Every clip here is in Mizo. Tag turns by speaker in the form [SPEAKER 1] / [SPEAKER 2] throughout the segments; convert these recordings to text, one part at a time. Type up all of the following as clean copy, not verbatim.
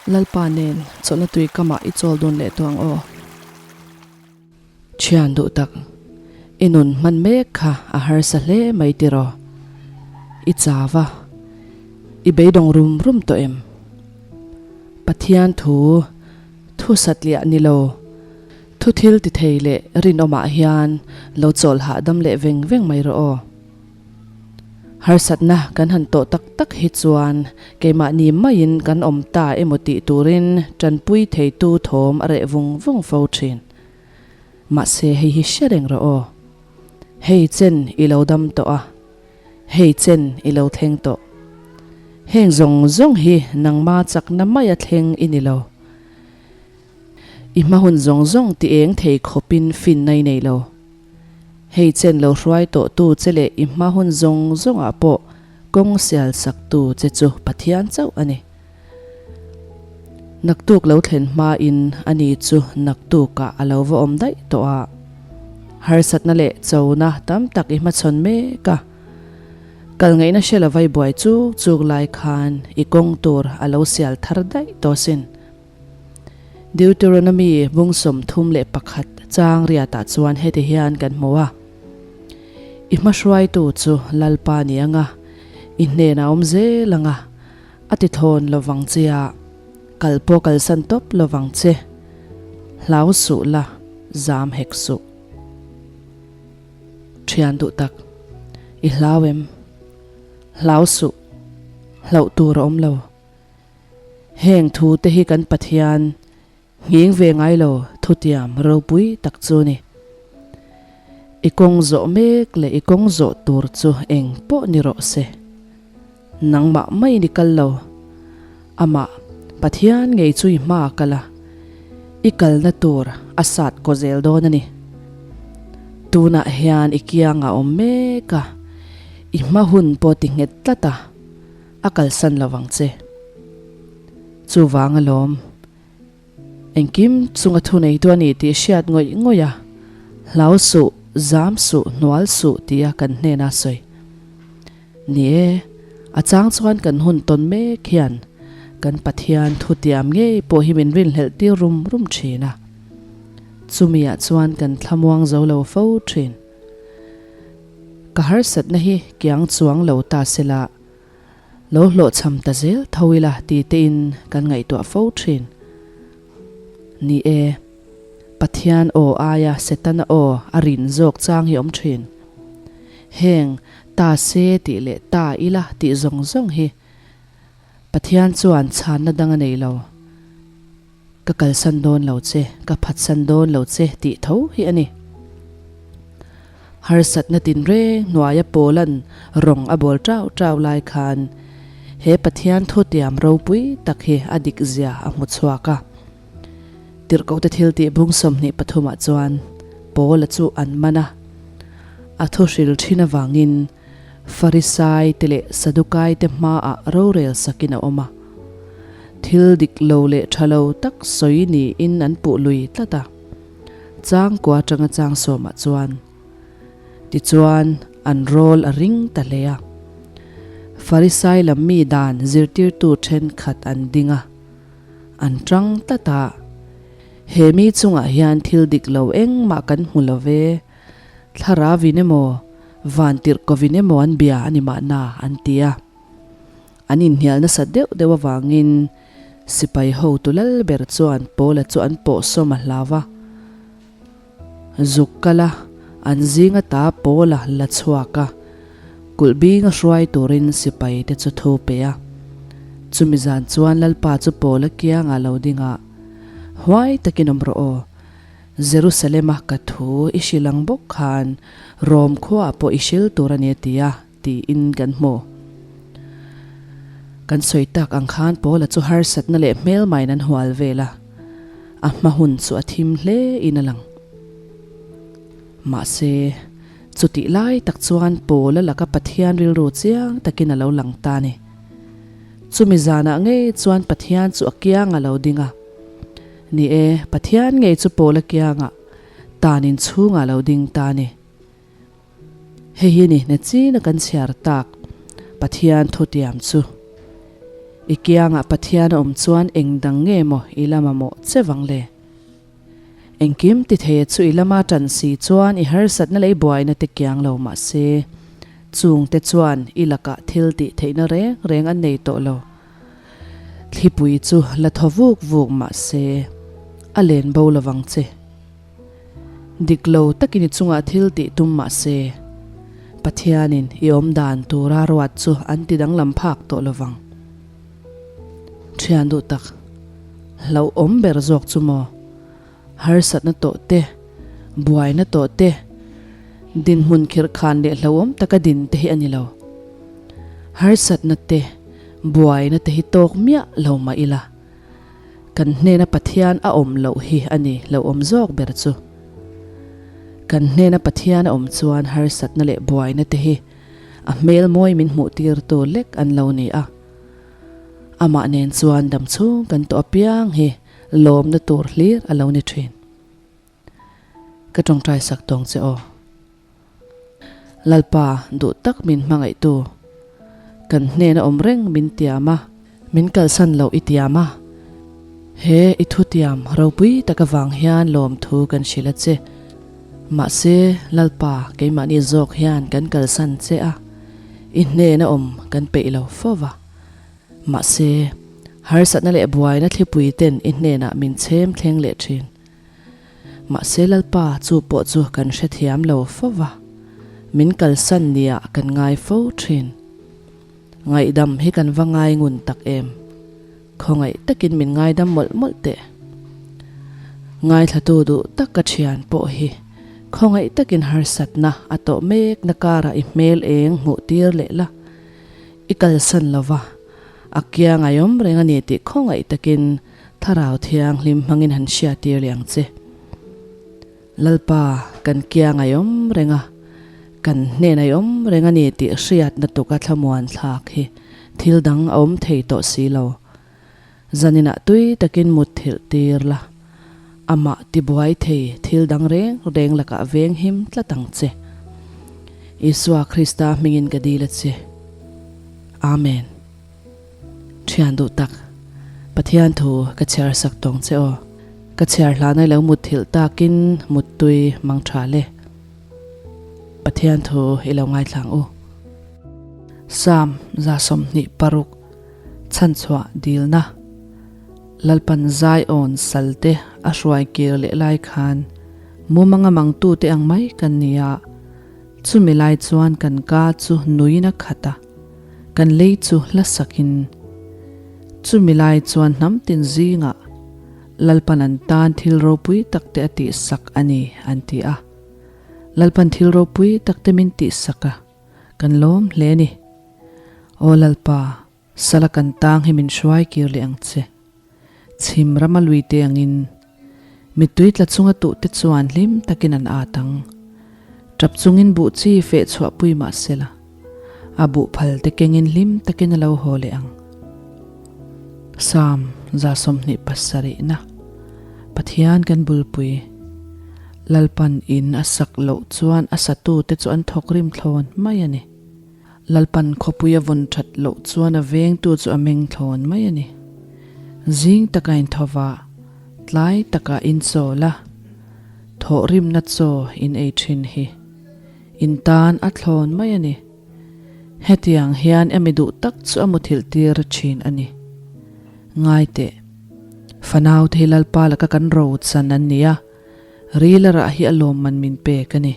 [SPEAKER 1] Lalpa nen chawlhna tui kamah i chawl dun leh tawh ang aw. Thian duh tak, i nun hman mek kha a harsa hle mai tiraw? I chau a, i beidawng rum rum tawh em? Pathian thu, thu satliah ni lo, thu thil ti thei leh rinawmah hian lo chawl hahdam leh veng veng mai rawh aw. Harsatna kan han tawh tak tak hi chuan keimahni maiin kan awm ta emaw tih turin tanpui theitu thawm a reh vung vung fo thin. Mahse hei hi hre reng rawh aw. Hei chen i lo dam tawh a, hei chen i lo thleng tawh. Heng zawng zawng hi nangma chakna maia thleng i ni lo. I hma hun zawng zawng ti eng thei khawpin finna i nei lo. Hei chen lo hruai tawh tu che leh i hma hun zawng zawngah pawh kawng sial sak tu che chu Pathian chauh a ni. Naktuk lo thlen hmain ani chu naktukah a lo va awm daih tawh a. Harsatna leh chona tam tak i hmachhawn mek a. Kal ngaihna hre lo vai buai chuk chuk lai khan i kawng tur a lo sial thar daih tawh sin. Deuteronomy bung 31 chang riatah chuan heti hian kan hmu a, I hmahruaitu chu Lalpa ni anga, i hnenah awm zel anga, a ti thawn lovang che a, kal pawh kalsan tawp lovang che, hlau suh la, zam hek suh. Thian duh tak, i hlau em? Hlau suh, hlauh tur a awm lo. Heng thu te hi kan Pathian nghing ve ngai lo thutiam ropui tak chu ni. I kawng zawh mek leh i kawng zawh tur chu eng pawh ni rawh se. Nangmah mai ni kal lo. Amah Pathian ngei chu i hma kal a, i kalna tur a sat kaw zel dawn a ni. Tunah hian i kiangah awm mek a, i hma hun pawh ti nghet tlat a. A kalsan lo vang che. Chuvang alawm, engkim chunga thuneitu a ni tih hriat ngawih ngawih a, hlau suh, zam suh, hnual suh tia kan hnena sawi. Ni e, a chang chuan kan hun tawn mek hian kan Pathian thutiam ngei pawh hi min rinhlelh tir rum rum thin a. Chumiah chuan kan thlamuang zo lo fo thin. Ka harsatna hi kiang chuang lo ta sela, lo hlawhchham ta zel tho ila ti tein kan ngaihtuah fo thin. Ni e, Pathian aw aia Setana aw a rin zawk chang hi awm thin. Heng ta se tih leh ta ila tih zawng zawng hi Pathian chuan chhanna dang a nei lo. Ka kalsan dawn lo che, ka phatsan dawn lo che tih tho hi a ni. Harsatna tinreng hnuaia Paula'n rawng a bawl tau tau lai khan he Pathian thutiam ropui tak hi a dik zia a hmu chhuak a. Tirhkohte thiltih bung 23 ah chuan Paula chu an man a, a thuhril thin avangin Farisai te leh Sadukai te hmaah rorel sakin a awm a. Thil dik lo leh tha lo tak sawi niin an puh lui tlat a. Chang kua atanga chang sawmah chuan tichuan an rawl a ring ta hle a. Farisai lam mi dan zirtirtu thenkhat an ding a, an tang tlat a, He mi chungah hian thil dik lo engmah kan hmu lo ve, Thlarauin emaw, vantirhkovin emaw an bia a ni mahna an ti a. An inhnial nasa deuh deuh avangin sipai hotu lal ber chuan Paula chu an pawh sawm a hlau a. Zuk kal a, an zing ata Paula la chhuak a, kulh bing a hruai turin sipai te chu thu pe a. Chumi zan chuan Lalpa chu Paula kiangah lo ding a, Huai takin awm rawh aw, Jerusalem-a ka thu i hrilh ang bawk khan Rom khuaah pawh i hril tur a ni a ti a, tiin kan hmu. Kan sawi tak ang khan Paula chu harsatna leh hmelmain an hual vel a, a hma hun chu a thim hle in a lang. Mahse, chutih lai tak chuan Paula laka Pathian rilru chiang takin a lo lang ta a ni. Chumi zanah ngei chuan Pathian chu a kiang a lo ding a. Ni e, Pathian ngei chu Paula kiangah tan in chhungah lo ding ta a ni. Hei hi ni na china kan chhiar tak Pathian thutiam chu. I kiangah Pathian a awm chuan eng dang nge maw i la mamawh che vang le? Engkim ti thei a chu i lama tan si chuan i harsatna leh i buaina te kiang lo mah se, chungte chuan i lakah thil tih theihna reng reng an nei tawh lo. Thlipui chu la thaw vuk vuk mah se, a len bo lovang che. Dik lo takin i chungah thil tih tum mah se, Pathianin i awm dan tura ruat chu an ti danglam phak tawh lovang. Thian duh tak, hlauhawm ber zawk chu maw? Harsatna tawh te, buaina tawh te, dinhmun khirhkhan leh hlauhawm taka din te hi a ni lo. Harsatna te, buaina te hi tawk miah lo mah ila, kan hnena Pathian a awm loh hi a ni hlauhawm zawk ber chu. Kan hnena Pathian a awm chuan harsatna leh buaina te hi a hmel mawi min hmuh tirtu lek an lo ni a. Amah nen chuan dam chhung kan tawh apiang hi lawmna tur hlir a lo ni thin. Ka tawngtai sak tawng che aw. Lalpa duh tak min hmangaihtu, kan hnena awm reng min tiam a, min kalsan loh i tiam a, he i thutiam ropui tak avang hian lawmthu kan hrilh a che. Mahse, Lalpa keimahni zawk hian kan kalsan che a, i hnena awm kan peih lo fo va. Mahse, harsatna leh buaina thlipui ten i hnenah min chhem thleng leh thin. Mahse Lalpa chu pawh chu kan hrethiam lo fo va, min kalsan niah kan ngai fo thin. Ngaihdam hi kan va ngai ngun tak em? Khawngaih takin min ngaidam mawlh mawlh teh. Ngaithlatu duh tak ka thian pawh hi khawngaih takin harsatna a tawh mekna karah i hmel eng hmuh tir leh la, i kalsan lo va, a kiang a awm reng a ni tih khawngaih takin Thlarau Thianghlim hmangin han hriattir leh ang che. Lalpa kan kiang a awm reng a, kan hnen a awm reng a ni tih hriatna tuka thlamuan thlak hi thil dang a awm thei tawh si lo. Zaninah tui takin mutthilh tir la, amah tibuai thei thil dang reng reng lakah veng him tlat ang che. Isua Krista hmingin ka dil a che. Amen. Thian duh tak, Pathian thu ka chhiar sak tawng che aw. Ka chhiar hlana i lo mutthilh takin muttui mang tha le. Pathian thu i lo ngaithlang u. Psalm 26 Chhanchhuah dilna Lalpan Zion salte a hruai kir leh lai khan mumanga mangtute ang mai kan ni a, chumi lai chuan kan ka chu nuin a khat a, kan lei chu hla sakin chumi lai chuan hnam tin zingah Lalpan an tan thil ropui takte a tihsak a ni an ti a. Lalpan thil ropui takte min tihsak a. Kan lawm hle a ni. Aw Lalpa, sala kan tang hi min hruai kir leh ang che. Chhim rama lui te angin, mittui tla chunga tuh te chuan hlim takin an at ang. Tap chungin buh chi feh chhuah pui mah sela, a buh phal te kengin hlim takin a lo haw leh ang. Psalm 27 na Pathian kan bulpui. Lalpan in a sak loh chuan a satute chu an thawk rim thlawn mai a ni. Lalpan khawpui a vawn that loh chuan a vengtu chu a meng thlawn mai a ni. Zing taka inthawva, tlai taka inchawl a, thawhrimna chaw in ei thin hi in tan a thlawn mai a ni. Hetiang hian emi duh tak chu a muthilh tir thin a ni. Ngai teh. Fanau te hi Lalpa laka kan ro chan an ni a, ril a rah hi a lawmman min pek a ni.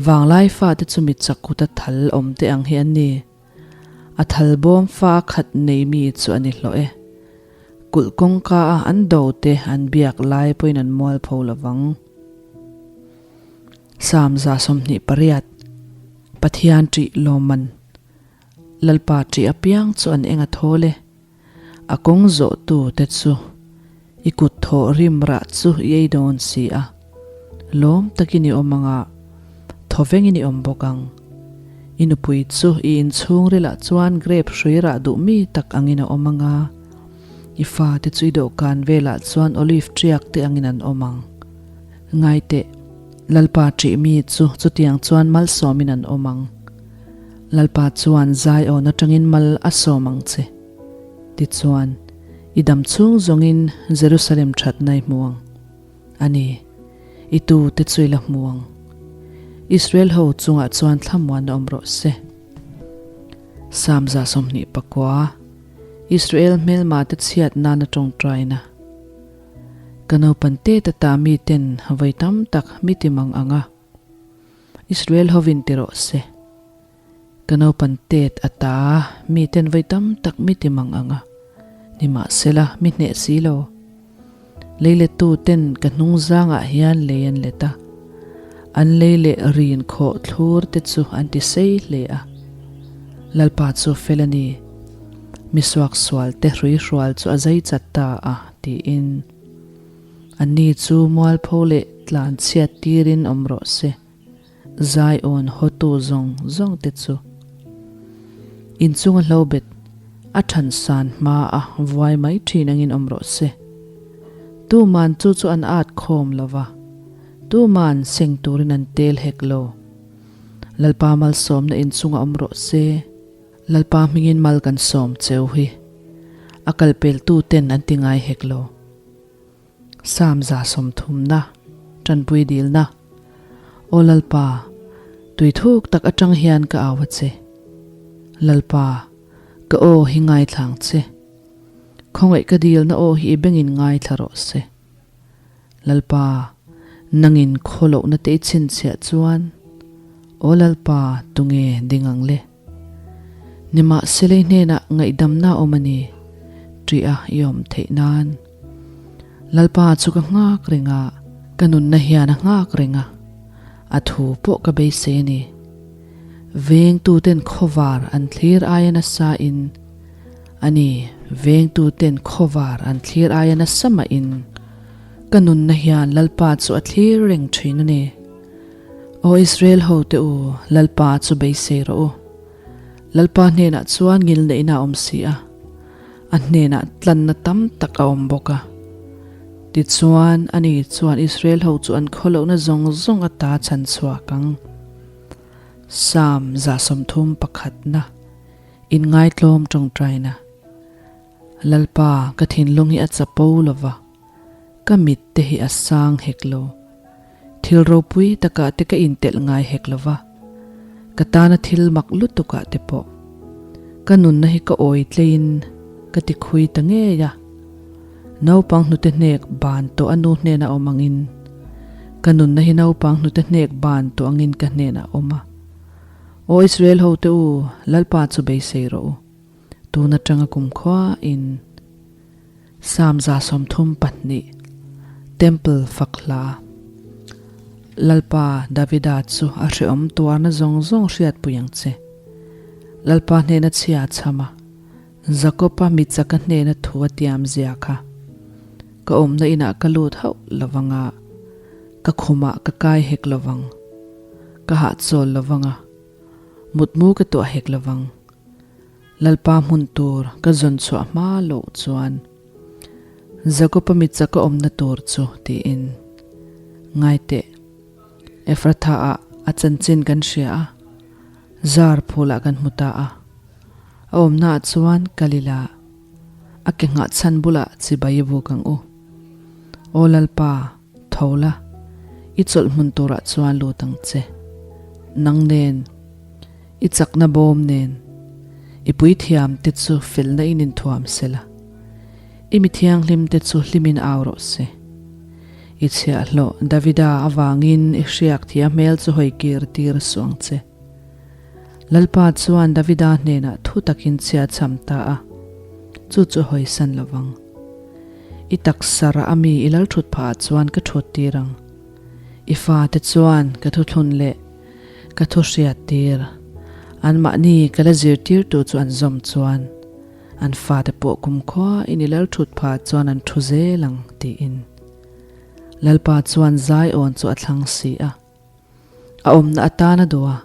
[SPEAKER 1] Vanglai fate chu mi chak kuta thal awm te ang hi an ni. A thal bawm fa a khat nei mi chu a ni hlawh e. Kulh kawngka a an do te an biak lai pawhin an mualpho lovang. Psalm 28, Pathian ṭih lawmman Lalpa ṭih apiang chu an eng a thawl e. A kawng zawhtu te chu i kut thawh rim rah chu i ei dawn si a, lawm takin i awm ang a, thawvengin i awm bawk ang. I nupui chu i inchhungrilah chuan grape hrui rah duh mi tak angin a awm ang a, i fate chu i dawhkan velah chuan olive ṭiak te angin an awm ang. Ngaiteh, Lalpa ṭih mi chu chutiang chuan malsawmin an awm ang. Lalpa chuan Zion atangin mal a sawm ang che. Tichuan, i dam chhung zawngin Jerusalem thatna i hmu ang. A ni, i tute chu i la hmu ang. Israel ho chungah chuan thlamuan a awm rawh se. Psalm 29, Israel hmelma te chhiat nana tawngtaina. Ka naupan tet ata miten vawi tam tak mi ti mang ang a, Israel hovin ti rawh se. Ka naupan tet ata miten vawi tam tak mi ti mang ang a, nimahsela mi hneh si lo. Leilettu ten ka hnung zangah hian lei an let a, an lei leh rin khawh thlur te chu an ti sei hle a. Lalpa chu fel a ni, mi suaksual te hruihrual chu a zai chat ta a, tiin. Anni chu mualpho leh tlanchhiat tirin awm rawh se. Zion hawtu zawng zawng te chu inchunga hlobet a than san hma a vuai mai thin angin awm rawh se. Tuman chu chu an at khawm lo va, tuman seng turin an tel hek lo. Lalpa malsawmna inchunga awm rawh se. Lalpa hmingin mal kan sawm cheu hi a kalpeltu ten an ti ngai hek lo. Psalm 130na, Tanpui dilna. Aw Lalpa, tui thuk tak atang hian ka au a che. Lalpa, ka aw hi ngaithla ang che. Khawngaih ka dilna aw hi i bengin ngaithla rawh se. Lalpa, nangin khawlohna te i chhinchhiah chuan, Aw Lalpa, tunge ding ang le? Nimahsela i hnenah ngaihdamna a awm a ni, ṭih a i awm theih nan. Lalpa chu ka nghak reng a, ka nunna hian a nghak reng a, a thu pawh ka beisei a ni. Vengtuten khawvar an thlir aia nasa in, a ni, vengtuten khawvar an thlir aia nasa mah in, ka nunna hian Lalpa chu a thlir reng ṭhin a ni. Aw Israel hote u, Lalpa chu beisei rawh u. Lalpa hnenah chuan ngilneihna a awm si a, a hnenah tlanna tam tak a awm bawk a. Tichuan, ani chuan Israel ho chu an khawlohna zawng zawng ata chhan chhuak ang. Psalm 31, Inngaitlawm tawngtaina. Lalpa, ka thinlung hi a chapo lo va. Ka mit te hi a sang hek lo. Thil ropui takah te ka intelh ngai hek lo va, ka tana thil mak lutukah te pawh. Ka nunna hi ka awi tleiin ka ti khui ta ngei a. Naupang hnute hnek ban tawh a nu hnenah awm angin, ka nunna hi naupang hnute hnek ban tawh angin ka hnenah awm a. Aw Israel hote u, Lalpa chu beisei rawh u. Tun atanga kumkhua in. Psalm 32, Temple fak hla. Lalpa Davida chu a hrehawm tuarna zawng zawng hriatpui ang che. Lalpa hnena chhia a chham a, Jakob-a mi chaka hnena thu a tiam zia kha. Ka awmna inah ka lut hauh lovang a, ka khumah ka kai hek lovang, ka hahchawl lovang a, mutmu ka tuah hek lovang. Lalpa hmun tur ka zawn chhuah hma loh chuan Jakob-a mit chak a awmna tur chu tiin ngai teh. Ephrathah-ah a chanchin kan hria a, zar phulah kan hmu ta a. A awmnaah chuan kal ila, a ke nghah chhan bulah chibai i buk ang u. Aw Lalpa, tho la, i chawlh hmun turah chuan lut ang che. Nang nen. I chakna bawm nen i puithiam te chu felna in inthuam sela, i mi thianghlim te chu hlimin au rawh se. I chhiahhlawh Davida avangin i hriak thia hmel chu hawi kir tir suh ang che. Lalpa chuan Davida hnenah thu takin chhia cham ta a, chu chu hawisan lovang. I taksa rah a mi i lal thut phah ah chuan ka thut tir ang. I fate chuan ka thuthlun leh Ka thu hriat tir. Anmahni ka la zirtirtu chu an zawm chuan an fate pawh kumkhua in i lal thut phah chuan an thu zel ang tiin. Lalpa chuan Zion chu a thlang si a. A awmna atana duh a,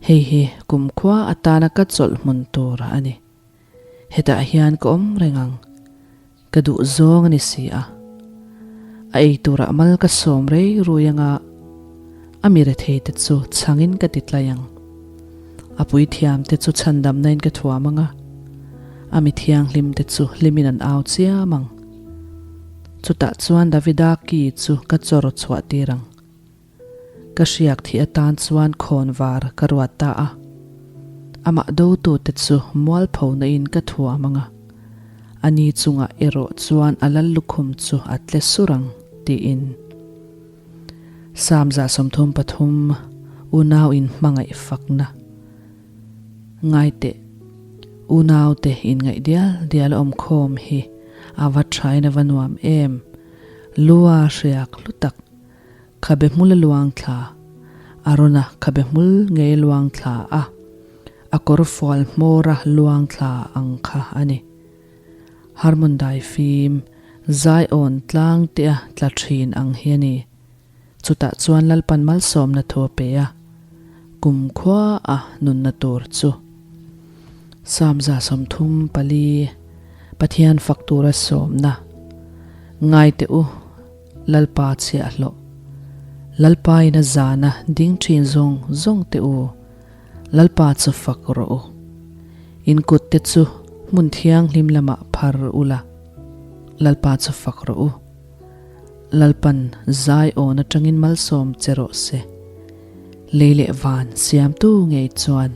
[SPEAKER 1] hei hi kumkhua atana ka chawlh hmun tur a ni. Hetah hian ka awm reng ang, ka duh zawng a ni si a. A ei turah mal ka sawm rei rui anga a mi rethei te chu chhangin ka ti tlai ang. A puithiam te chu chhandamna in ka thuam anga. A mi thianghlimte chu hlimin an au chiam ang. Chutah chuan Davida ki chu ka chawr chhuah tir ang. Ka hriak thih atan chuan khawn var ka ruat ta a. Amah dotute chu mualpho na in ka thuam ang a. A ni chungah erawh chuan a lal lukhum chu a tle sur ang, tiin. Psalm 133, Unau in hmangaih fakna. Ngai teh, unaute inngaih dial dial a awm khawm hi a va thain a va nuam em! Lua hriak hlu tak, khabe hmul a luang thla, Arona khabe hmul ngei a luang thla a, a kawr fual hmawra luang thla ang kha a ni. Harmon dai fim, Zion tlang te a tla thin ang hi a ni. Chutah chuan Lalpan malsawmna thu a pe a, kumkhua a nunna tur chu. Psalm 34, Pathian fak tura sawmna, Ngai teh u, Lalpa chhiahhlawh, Lalpa in a zana ding thin zawng zawng teh u, Lalpa chu fak rawh u. In kut te chu hmun thianghlim lamah phar ula, Lalpa chu fak rawh u. Lalpan zai awn atangin malsawm che rawh se. Lei leh van siamtu ngei chuan.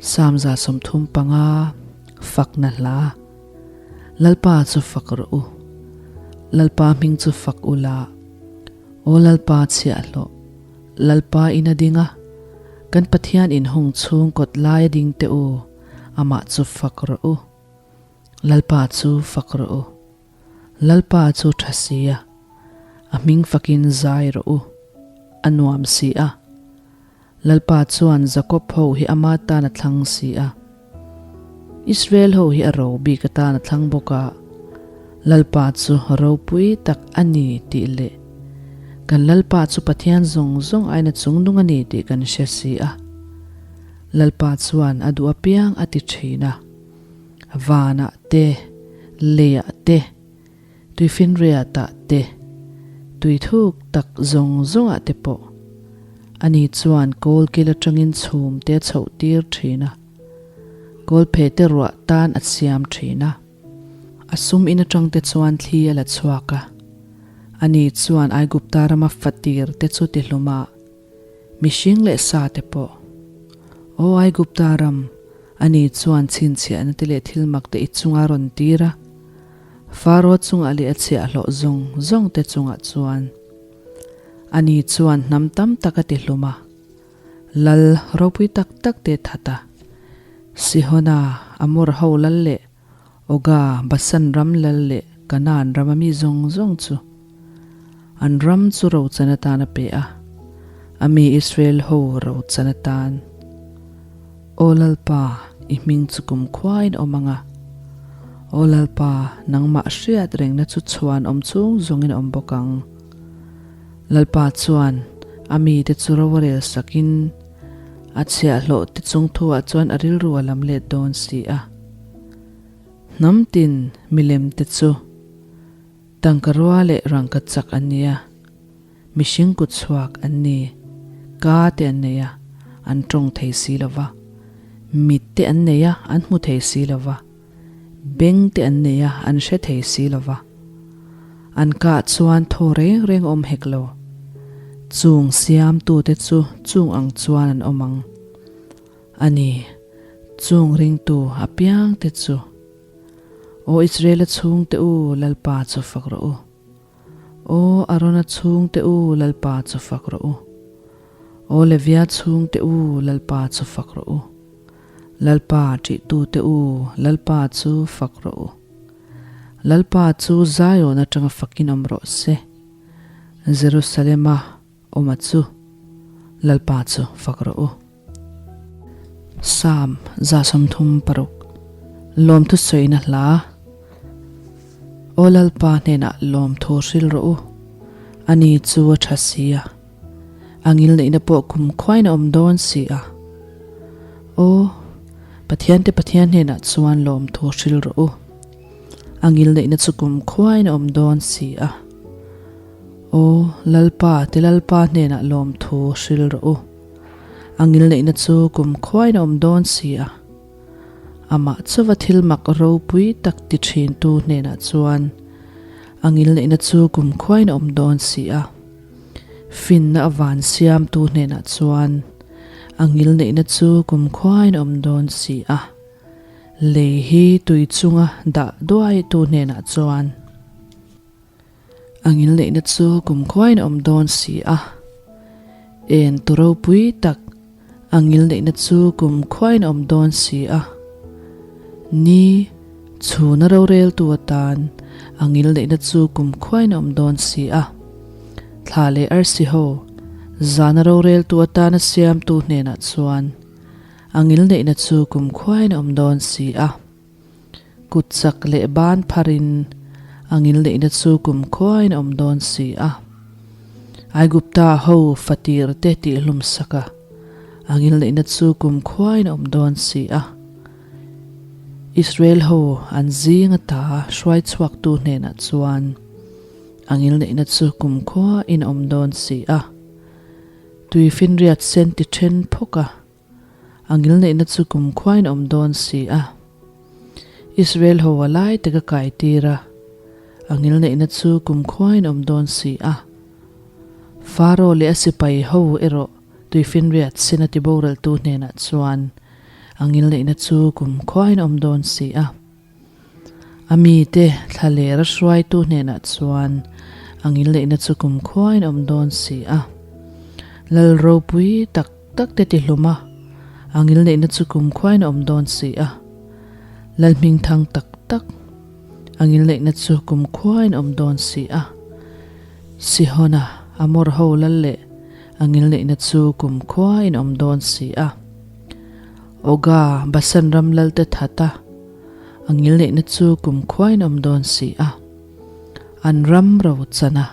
[SPEAKER 1] Psalm 35 Fakna hla Lalpa chu fak rawh u. Lalpa hming chu fak ula. Aw Lalpa chhiahhlawh, Lalpa in a ding a, kan Pathian inhung chhung kawt lai a ding teh u, amah chu fak rawh u. Lalpa chu fak rawh u. Lalpa chu tha si a, a hming fakin zai rawh u, a nuam si a. Lalpa chuan Jakob ho hi ama tan a thlang si a, Israel ho hi a ro bik atan a thlang bawk a, Lalpa chu ropui tak a ni tih leh kan Lalpa chu Pathian zawng zawng aina chungnung a ni tih kan hre si a. Lalpa chuan a duh apiang a ti thin a. Vanah te, leiah te, tuifinriatah te, tui thuk tak zawng zawngah te pawh ani chuan kawlkil atangin chhum te a chhoh tir thin a, kawlphe te ruah tan a siam thin a. A sum in atang te chuan thli a la chhuak a, ani chuan Aigupta rama fatir te chu tihlum a, Mihring leh sa te pawh. Aw Aigupta ram, ani chuan chhinchhiahna te leh thil mak te i chunga rawn tir a. Faro chungah leh a chhiahhlawh zawng zawng te chungah chuan. Ani chuan hnam tam tak a ti hlum a, lal ropui tak tak te that a. Sihona, Amor ho lal leh Oga, Basan ram lal leh Kanaan rama mi zawng zawng chu an ram chu rochan atan a pe a, a mi Israel ho rochan atan. Aw Lalpa, i hming chu kumkhuain awm ang a. Aw Lalpa, nangmah hriat rengna chu chhuan awm chung zawngin a awm bawk ang. Lalpa chuan a mite chu ro a rel sakin a chhiahhlawh te chung thuah chuan a rilru a lam let dawn si a. Hnam tin milem te chu tangka rua leh rangka chak an ni a, mihring kut chhuak an ni, ka te an nei a, an tawng thei si lo va, mit te an nei a, an hmu thei si lo va, beng te an nei a, an hre thei si lo va. An kah chuan thaw reng reng a awm hek lo. Chung siamtute chu chung ang chuan an awm ang. A ni, chung ringtu apiangte chu. Aw Israela chhungte u, Lalpa chu fak rawh u. Aw Arona chhungte u, Lalpa chu fak rawh u. Aw Levia chhungte u, Lalpa chu fak rawh u. Lalpa ṭihtute u, Lalpa chu fak rawh u. Lalpa chu Zion aṭanga fakin awm rawh se. Jerusalema awma chu Lalpa chu fak rawh u. Psalm 36, Lawmthu sawina hla. Aw Lalpa hnenah lawmthu hril rawh u, ani chu a tha si a, a ngilneihna pawh kum khuain a awm dawn si a. Aw, Pathiante Pathian hnenah chuan lawmthu hril rawh u, a ngilneihna chu kum khuain a awm dawn si a. Aw, Lalpa te Lalpa hnenah lawmthu hril rawh u. A ngilneihna chu kum khuain a awm dawn si a. Amah chauva thil mak ropui tak ti thintu hnenah chuan a ngilneihna chu kumkhuain a awm dawn si a. Finna a van siamtu hnenah chuan a ngilneihna chu kumkhuain a awm dawn si a. Lei hi tui chunga dah duaitu hnenah chuan a ngilneihna chu kumkhuain a awm dawn si a. En tu ropui tak A ngilneihna chu kum khuain a awm dawn si a, ni chhuna roreltu atan a ngilneihna chu kum khuain a awm dawn si a, thla leh arsi ho zana roreltu atana siamtu hnenah chuan a ngilneihna chu kum khuain a awm dawn si a. Kut chak leh ban pharin a ngilneihna chu kum khuain a awm dawn si a. Aigupta ho fatir te tihhlum sak a, a ngilneihna chu kum khuain a awm dawn si a. Israel ho an zing ata hruai chhuaktu hnenah chuan a ngilneihna chu kum khuain a awm dawn si a. Tuifinriat sen ti then phawk a. A ngilneihna chu kum khuain a awm dawn si a. Israel ho a lai tak a kai tir a, a ngilneihna chu kum khuain a awm dawn si a. Faro leh a sipai ho erawh tuifinriat sin a tiboraltu hnenah chuan a ngilneihna chu kum khuain a awm dawn si a. A mite thlaler a hruaitu hnenah chuan a ngilneihna chu kumkhuain a awm dawn si a. Lal ropui tak tak te tihlum a, a ngilneihna chu kumkhuain a awm dawn si a. Lal hmingthang tak tak a ngilneihna chu kumkhuain a awm dawn si a. Sihona, Amor ho lal leh a ngilneihna chu kumkhuain a awm dawn si a. Oga, Basan ram lalte that a, a ngilneihna chu kum khuain a awm dawn si a. An ram ro chan a,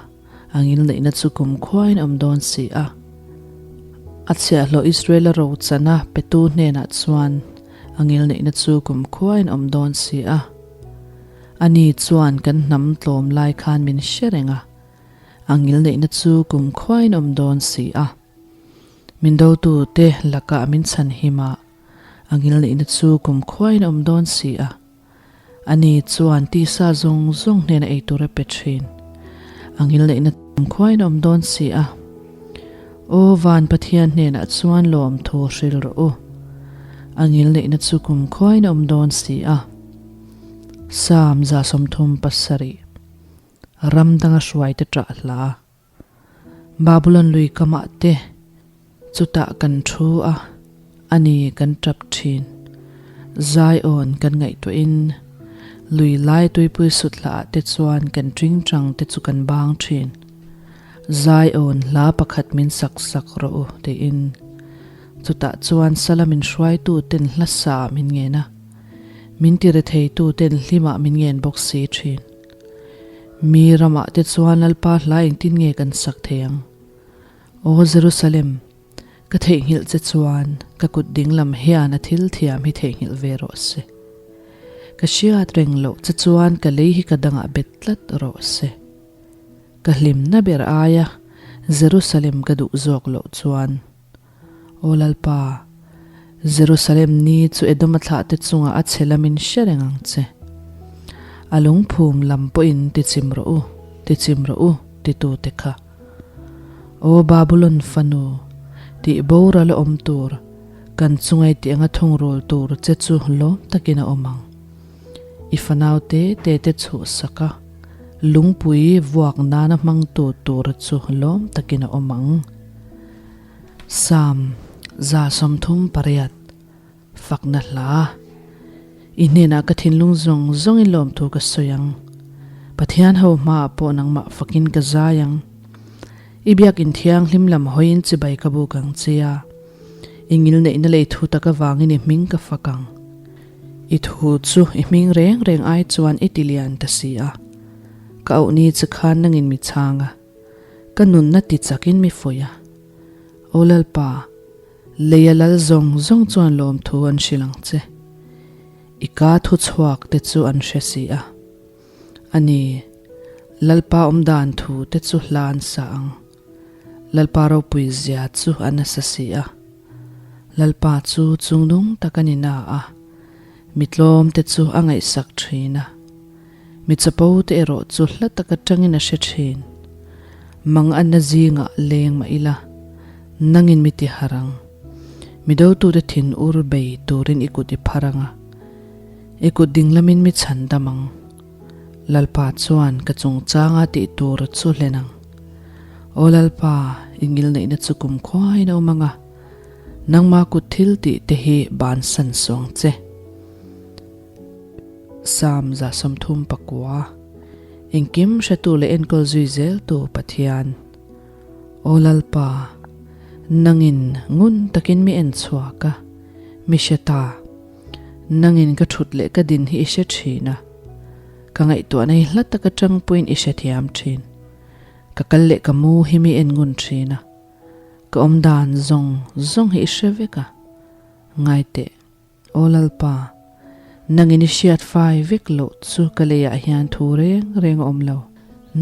[SPEAKER 1] a ngilneihna chu kum khuain a awm dawn si a. A chhiahhlawh Israela ro chan a petu hnenah chuan a ngilneihna chu kum khuain a awm dawn si a. Ani chuan kan hnam tlawm lai khan min hre reng a, a ngilneihna chu kum khuain a awm dawn si a. Min dotute lakah min chhan him a, a ngilneihna chu kum khuain a awm dawn si a. Ani chuan tisa zawng zawng hnena ei tur a pe thin. A ngilneihna kum khuain a awm dawn si a. Aw van Pathian hnenah chuan lawmthu hril rawh u. A ngilneihna chu kum khuain a awm dawn si a. Psalm 37 Ram danga hruaite ṭah hla. Babulon lui kamah te chutah kan thu a, a ni kan tap thin. Zion kan ngaihtuahin lui lai tuipui sut hlaah te chuan kan tingtang te chu kan bang thin. Zion hla pakhat min sak sak rawh u tiin chutah chuan sala min hruaitu ten hla sa min ngen a, min tiretheitu ten hlimah min ngen bawk si thin. Mi ramah te chuan Lalpa hla engtin nge kan sak thei ang? Aw Jerusalem, ka theihnghilh che chuan ka kut dinglam hian a thil thiam hi theihnghilh ve rawh se. Ka hriat reng loh che chuan ka lei hi ka dangah bet tlat rawh se. Ka hlimna ber aia Jerusalem ka duh zawk loh chuan. Aw Lalpa, Jerusalem ni chu Edoma thlahte chungah a chhe lamin hre reng ang che. A lungphum lam pawhin tichim rawh u, tichim rawh u, titute kha. Aw Babulon fanu, tih boral a awm tur, kan chungai tih anga thungrul tur che chu lawm takin a awm ang. I fanau te te te chhuhsak a, lungpui vuak nana hmangtu tur chu lawm takin a awm ang. Psalm 38, Fakna Hla I hnenah ka thinlung zawng zawngin lawmthu ka sawi ang. Pathian ho hmaah pawh nangmah fakin ka zai ang. I biakin thianghlim lam hawiin chibai ka buk ang che a, i ngilneihna lei thu tak avangin i hming ka fak ang. I thu chu i hming reng reng ai chuan i tilian ta si a, ka auhni che khan nangin mi chhang a. Ka nunna ti chakin mi fuih a. Aw Lalpa, leia lal zawng zawng chuan lawmthu an hrilh ang che. I ka thu chhuak te chu an hre si a. A ni, Lalpa awmdan thu te chu hla an sa ang. Lalpa ropui zia chu a nasa si a. Lalpa chu chungnung tak a ni na a. Mi tlawmte chu a ngaihsak thin a, mi chapo te erawh chu hla tak atangin a hre thin. Mang anna zingah leng mah ila, nangin mi ti harh ang. Mi dotute thin ur bei turin i kut i phar ang a, i kut dinglamin mi chhan dam ang. Lalpa chuan ka chungchanga tih tur chu hlen ang. Aw Lalpa, i ngilneihna chu kumkhuain a awm ang a, nangma kut thil tih te hi bansan suang che. Psalm 39, Engkim hretu leh enkawl zui zeltu Pathian. Aw Lalpa, nangin ngun takin mi en chhuak a, mi hre ta. Nangin ka thut leh ka din hi i hre thin a, ka ngaihtuahna hi hla taka tangpuiin i hrethiam thin. Ka kal leh ka mu hi mi en ngun thin a, ka awm dan zawng zawng hi i hre vek a. Ngaiteh, Aw Lalpa, nangin i hriat fai vek loh chu ka leiah hian thu reng reng a awm lo.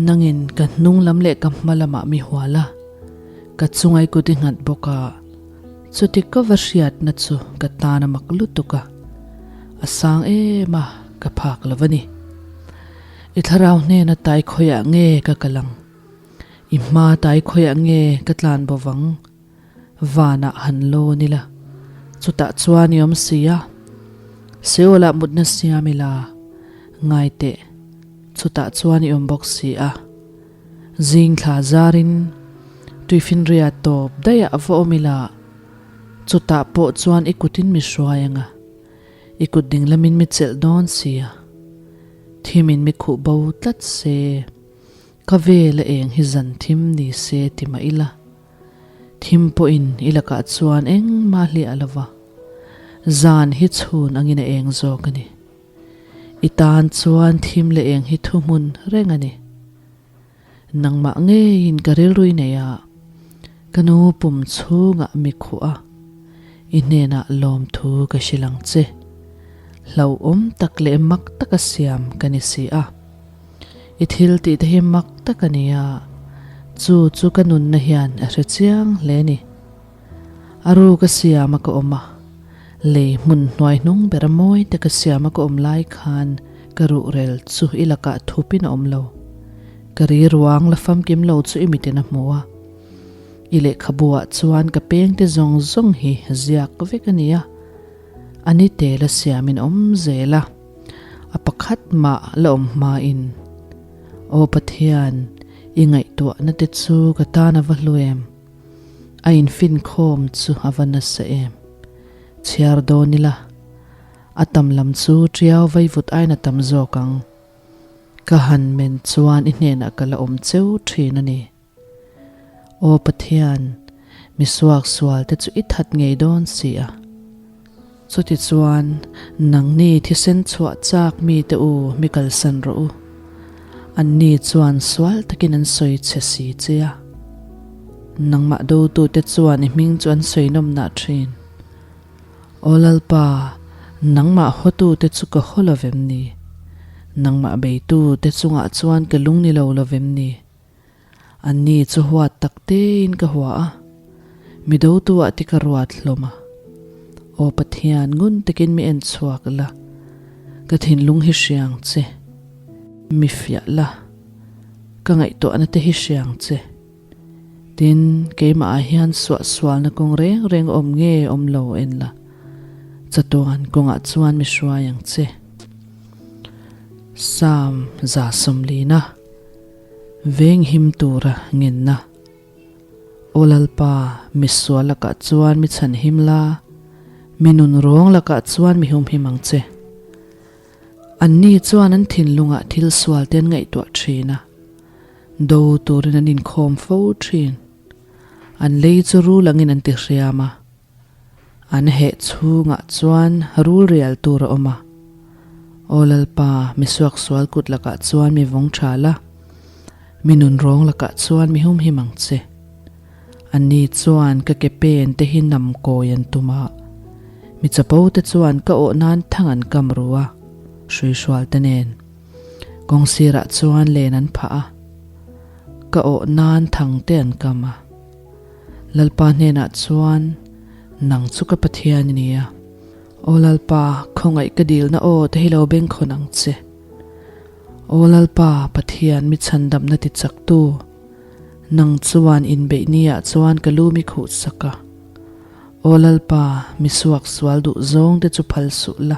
[SPEAKER 1] Nangin ka hnung lam leh ka hma lamah mi hual a, ka chungai kut i nghat bawk a, chuti ka va hriatna chu ka tan a mak lutuk a, a sang em a, ka phak lo a ni. I thlarau hnena tai khawiah nge ka kal ang? I hma tai khawiah nge ka tlan bo vang? Vanah han lawn ila, chutah chuan i awm si a. Seolah mutna siam ila, ngai teh, chutah chuan i awm bawk si a. Zing thla zarin tuifinria tawp daih ah va awm ila, chutah pawh chuan i kutin mi hruai ang a, i kut dinglamin mi chelh dawn si a. Thimin mi khuh bo tlat se, ka vel a eng hi zan thim ni se ti mah ila. Thim pawhin i lakah chuan engmah hliah lo va, zan hi chhun angin a eng zawk a ni. I tan chuan thim leh eng hi thuhmun reng a ni. Nangmah ngeiin ka rilrui nei a, ka nu pum chhungah mi khuh a, i hnenah lawmthu ka hrilh ang che. Hlauhawm tak leh mak taka siam ka ni si a. I thil tih te hi mak tak a ni a, chu chu ka nunna hian a hre chiang hle a ni. A ru ka siam a ka awm a, lei hmun hnuai hnung ber a mawi te ka siam a ka awm lai khan ka ruhrel chu i lakah thupin a awm lo. Ka ri ruang la famkim lo chu i mitin a hmu a. I lehkhabu ah chuan ka peng te zawng zawng hi ziak vek a ni a, a ni tel a siamin awm zel a. A pakhat mah la awm hmain, Aw Pathian, i ngaihtuahna te chu ka tan a va hlu em? A infinkhawm chu a va nasa em? Chhiar dawn ila, a tam lam chu ṭiau vaivut aiin a tam zawk ang. Ka han men chuan i hnenah ka la awm cheu ṭhin a ni. Aw Pathian, mi suaksual te chu i that ngei dawn si a. Chutichuan, nangni thisen chhuah chak mite u mi kalsan rawh u. Anni chuan sual takin an sawi che si che a. Nangmah dotute chuan i hming chu an sawi nawmnah thin. Aw Lalpa, nangmah hawtute chu ka haw lo vem ni? Nangmah beitute chungah chuan ka lung ni lo lo vem ni? Anni chu huat tak tein ka hua a, mi dotu ah te ka ruat hlawm a. Aw Pathian, ngun takin mi en chhuak la, ka thinlung hi hriang che, mi fiah la, ka ngaihtuahna te hi hriang che. Tin, keimah ah hian suahsualna kawng reng reng awm nge awm lo en la, chatuan kawngah chuan mi hruai ang che. Psalm 140. Venghim tura ngenna. Aw Lalpa, mi sual lakah chuan mi chhanhim la, mi nun rawng lakah chuan mi humhim ang che. Anni chuan an thinlungah thil sual te an ngaihtuah thin a, do turin an inkhawm fo thin. An lei chu rul angin an tihriam a, An heh chhungah chuan rul rial tur a awm a. Aw Lalpa, mi suaksual kut lakah chuan mi vawng tha la, mi nunrawng lakah chuan mi humhim ang che. Anni chuan ka ke pen te hi nam kawi an tum a, mi chapo te chuan ka awh nan thang an kam ru a, hruihrual te nen kawng sirah chuan len an phah a, ka awh nan thang te an kam a. Lalpa hnenah chuan, Nang chu ka Pathian i ni a. Aw Lalpa, khawngaih ka dilna aw te hi lo bengkhawn ang che. Aw Lalpa, Pathian mi chhandamna ti chaktu, nang chuan inbeih niah chuan ka lu mi khuh sak a. Aw Lalpa, mi suak sual duh zawng te chu phal suh la.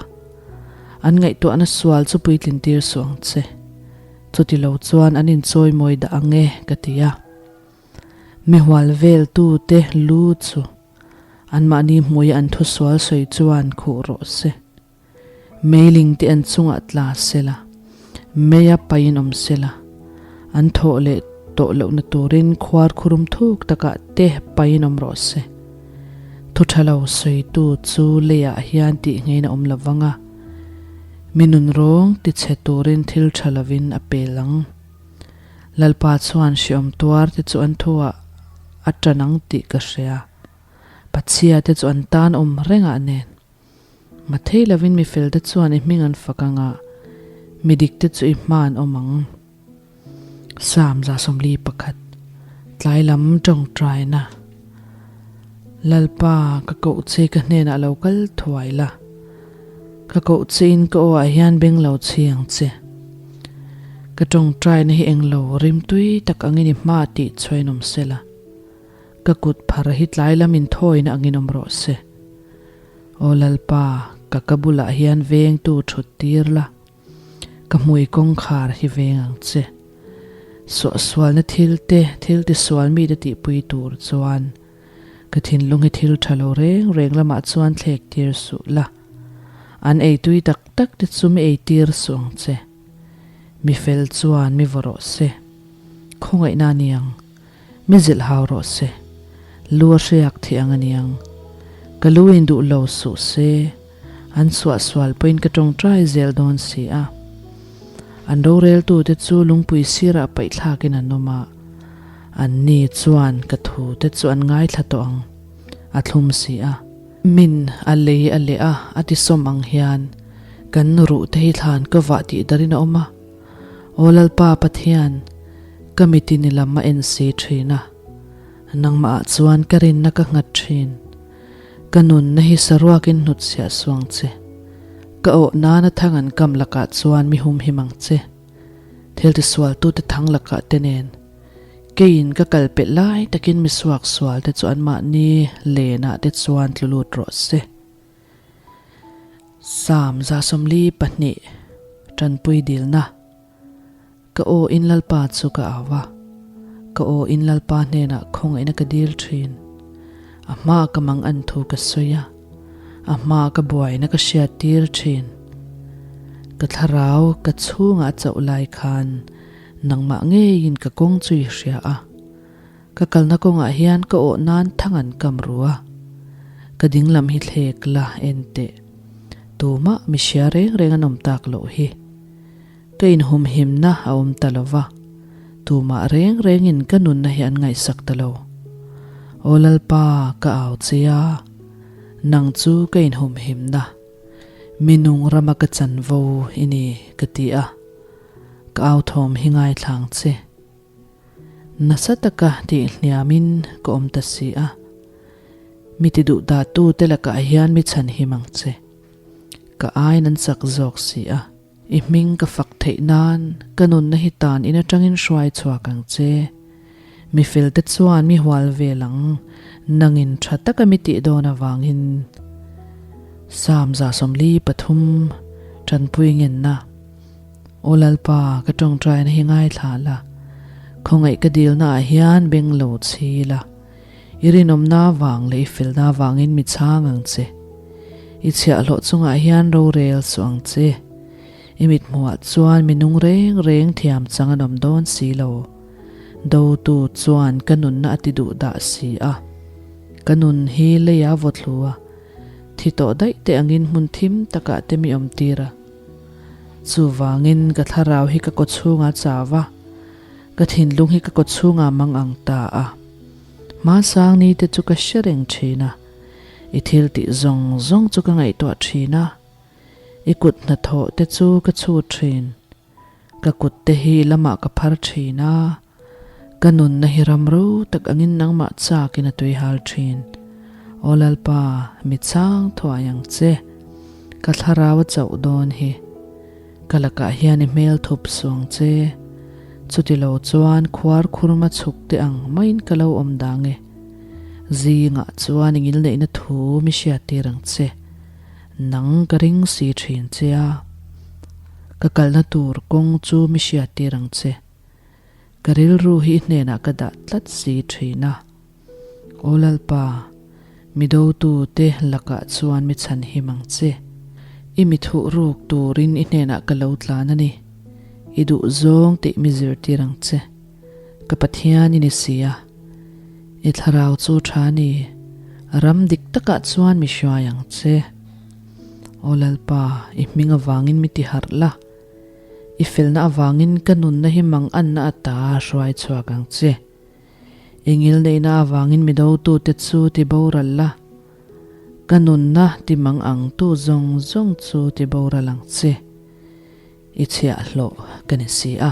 [SPEAKER 1] An ngaihtuahna sual chu puitlin tir suh ang che. Chuti lo chuan an inchawimawi dah ang e, ka ti a. Mi hual veltu te lu chu anmahni hmuia an thusual sawi chuan khuh rawh se. Meiling te an chungah tla se la, meia paiin awm se la, an thawh leh tawh lohna turin khuar khurum thuk takah te paiin awm rawh se. Thu tha lo sawitu chu leiah hian tih ngeiin a awm lo vang a, mi nunrawng tichhe turin thil tha lovin a pel ang. Lalpa chuan hreawm tuar te chu an thuah a tan ang tih ka hria. Pachhia te chu an tan awm rengah nen. Mathei lovin mi fel te chuan i hming an fak ang a, mi dik te chu i hma an awm ang. Psalm 41, Tlai lam tawngtaina. Lalpa, ka koh che ka hnenah lo kal thuai la. Ka koh chein ka aw ah hian beng lo chhi ang che. Ka tawngtaina hi englo rimtui tak angin i hma tih chhuain awm se la. Ka kut phar hi tlai lam inthawina angin awm rawh se. Aw Lalpa, ka ka bulah hian vengtu thut tir la, ka hmui kawngkhar hi veng ang che. Suahsualna thil te, thil tisual mite tihpui tur chuan ka thinlung hi thil tha lo reng reng lamah chuan thlek tir suh la. An eitui tak tak te chu mi eitir suh ang che. Mi fel chuan mi vaw rawh se. Khawngaihna a ni ang. Mi zilh hau rawh se. Lu a hriak thih ang a niang. Ka lu in duh lo suh se. An suahsual pawhin ka tawngtai zel dawn si a. An roreltute chu lungpui sirah paihthlakin an awm a. Anni chuan ka thute chu an ngaithla tawh ang. A thlum si a. Min a lei a leh a, a tisawm ang hian kan ruh te hi thlan ka vah tih darin a awm a. Aw Lalpa Pathian, ka mitin i lam a en si thin a, nangmah ah chuan ka rinna ka nghat thin. Ka nunna hi saruakin hnutchhiah suang che. Ka awh nana thang an kam lakah chuan mi humhim ang che. Thil tisualtute thang lakah te nen. Keiin ka kal pelh lai takin mi suaksualte chu anmahni lenah te chuan tlu lut rawh se. Psalm 142, Tanpui dilna. Ka aw in Lalpa chu ka au a, ka aw in Lalpa hnenah khawngaihna ka dil thin. A hmaa ka mang an thu ka sawi a, a hmaa ka buaina ka hriat tir thin. Ka thlarau ka chhungah a chauh lai khan nangmah ngeiin ka kawng chu i hria a. Ka kalna kawngah hian ka awh nan thang an kam ru a, ka dinglam hi thlek la en teh. Tumah mi hria reng reng an awm tak loh hi. Ka inhumhimna a awm ta lo va, tumah reng rengin ka nunna hi an ngaihsak ta lo. Aw Lalpa, ka au che a, nang chu ka inhumhimna, mi nung rama ka chanvo i ni, ka ti a, ka au thawm hi ngaithlang che. Nasa taka tih hniamin ka awm ta si a, mi ti duh dahtu te lakah hian mi chhanhim ang che. Ka aiin an chak zawk si a, i hming ka fak theih nan ka nunna hi tan in atangin hruai chhuak ang che. Mi fel te chuan mi hual vel ang, nangin tha taka mi tih dawn avangin. Psalm 143, Tanpui ngenna. Aw Lalpa, ka tawngtaina hi ngaithla la, khawngaih ka dilna ah hian beng lo chhi la, i rinawmna vang leh i felna vangin mi chhang ang che. I chhiahhlawh chungah hian rorel suh ang che. I mithmuhah chuan mi nung reng reng thiam chang an awm dawn si lo. Dotu chuan ka nunna a ti duh dah si a. Ka nun hi leia vaw thlu a, thi tawh daih te angin hmun thim takah te mi awm tir a. Chuvangin ka thlarau hi ka kaw chhungah chau a, ka thinlung hi ka kaw chhungah mang ang ta a. Hmasang ni te chu ka hre reng thin a, i thil tih zawng zawng chu ka ngaihtuah thin a, i kut hnathawh te chu ka chhut thin. Ka kut te hi lamah ka phar thin a, ka nunna hi ram ro tak angin nangmah chakin a tuihal thin. Aw Lalpa, mi chang thuai ang che. Ka thlarau a chauh dawn hi. Ka lakah hian i hmel thup suang che. Chuti lo chuan khuar khurma chhuk te ang maiin ka lo awm dang e. Zingah chuan i ngilneihna thu mi hriattir ang che. Nang ka ring si thin che a. Ka kalna tur kawng chu mi hriattir ang che. Ka rilru hi i hnenah ka dah tlat si thin a. Aw Lalpa, mi dotute lakah chuan mi chhan him ang che. I mi thuh ruk turin i hnenah ka lo tlan a ni. I duh zawng tih mi zirtir ang che. Ka Pathian i ni si a. I thlarau chu tha ni, ram dik takah chuan mi hruai ang che. Aw Lalpa, i hming avangin mi tiharh la. I felna avangin ka nunna hi manganna ata hruai chhuak ang che. I ngilneihna avangin mi dotute chu ti boral la, ka nunna ti mang ang tu zawng zawng chu ti boral ang che. I chhiahhlawh ka ni si a.